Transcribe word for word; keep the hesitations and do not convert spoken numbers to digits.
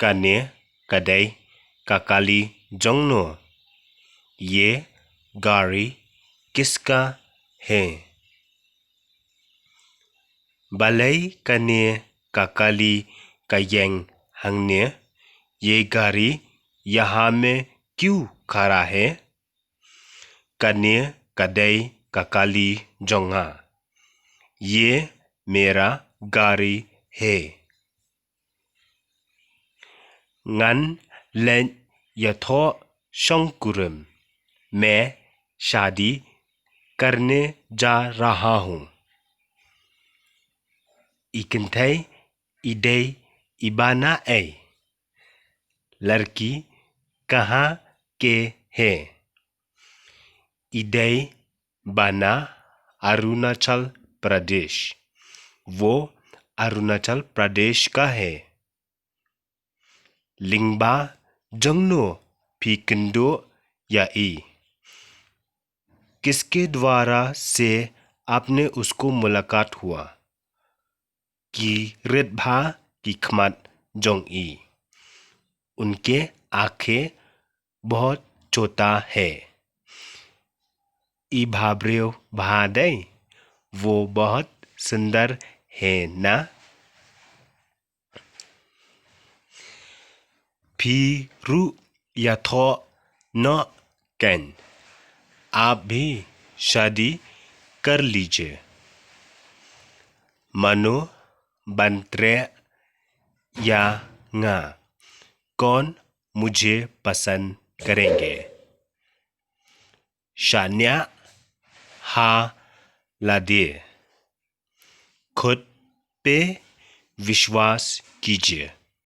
Kane ka dei ka kali jongno? ये गाड़ी किसका है? Balei kane ka kali ka ïeng hangne? ये गाड़ी यहाँ में क्यों खड़ा है? Kane ka dei ka kali jong nga. ये मेरा गाड़ी है. Ngan leit ïathoh shongkurim. मैं शादी करने जा रहा हूँ. I kynthei i dei i bana ei? लड़की कहाँ के है? I dei bana Arunachal Pradesh. वो अरुणाचल प्रदेश का है. Lyngba jongno phi kynduh ïa i? किसके द्वारा से आपने उसको मुलाकात हुआ? Ki rit bha ki khmat jong i. उनके आँखें बहुत छोटा है. I bhabriew bha dei. वो बहुत सुंदर है ना? Phi ruh ïathoh noh kan. आप भी शादी कर लीजिए. Mano ban treh ïa nga? कौन मुझे पसंद करेंगे? Shaniah ha lade. खुद पे विश्वास कीजिए.